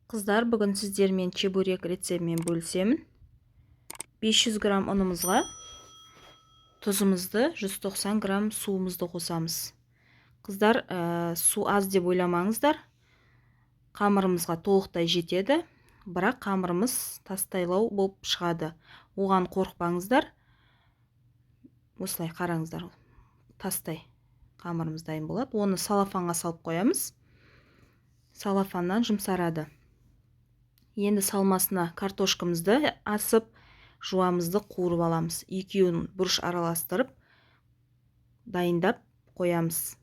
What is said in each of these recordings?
Қыздар, бүгін сіздермен чебурек рецептімен бөлісемін. 500 грамм ұнымызға тұзымызды, 190 грамм суымызды қосамыз. Қыздар, су аз деп ойламаңыздар. Қамырымызға толықтай жетеді, бірақ қамырымыз тастайлау болып шығады. Оған қорықпаңыздар. Осылай, қараңыздар, тастай қамырымыз дайын болады. Оны салафанға салып қоямыз. Салафаннан жұмсарады. Енді салмасына картошкамызды асып, жуамызды қуырып аламыз. Екеуін бұрыш араластырып, дайындап қоямыз.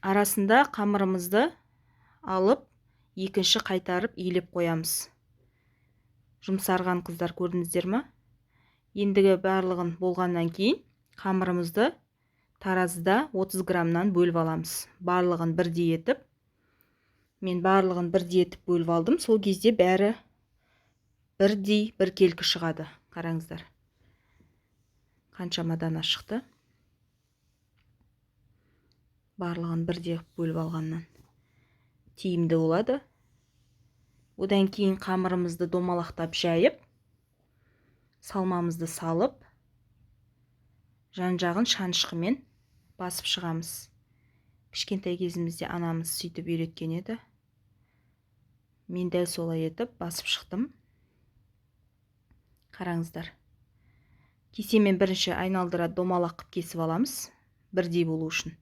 Арасында қамырымызды алып, екінші қайтарып илеп қоямыз. Жұмсарған, қыздар, көрдіңіздер ма? Ендігі барлығын болғаннан кейін қамырымызды таразыда 30 граммнан бөліп аламыз. Барлығын бірдей етіп, мен барлығын бірдей етіп бөліп алдым. Сол кезде бәрі бірдей, біркелкі шығады. Қараңыздар, қаншама дана шықты. Барлығын бірдей бөліп алғаннан тиімді болады. Одан кейін қамырымызды домалақтап жайып, салмамызды салып, жан жағын шанышқымен басып шығамыз. Кішкентай кезімізде анамыз сөйтіп үйреткен еді. Мен дәл солай етіп басып шықтым. Қараңыздар, кесемен бірінші айналдыра домалақ қып кесіп аламыз, бірдей болу үшін.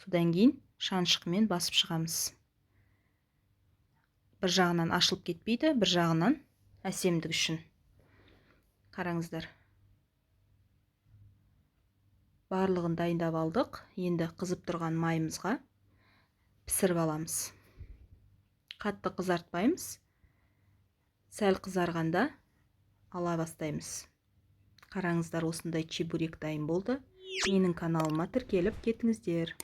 Содан кейін шанышқымен басып шығамыз. Бір жағынан ашылып кетпейді, бір жағынан әсемдік үшін. Қараңыздар, барлығын дайындап алдық. Енді қызып тұрған майымызға пісіріп аламыз. Қатты қызартпаймыз, сәл қызарғанда ала бастаймыз. Қараңыздар, осындай чебурек дайын болды. Менің каналыма тіркеліп кетіңіздер.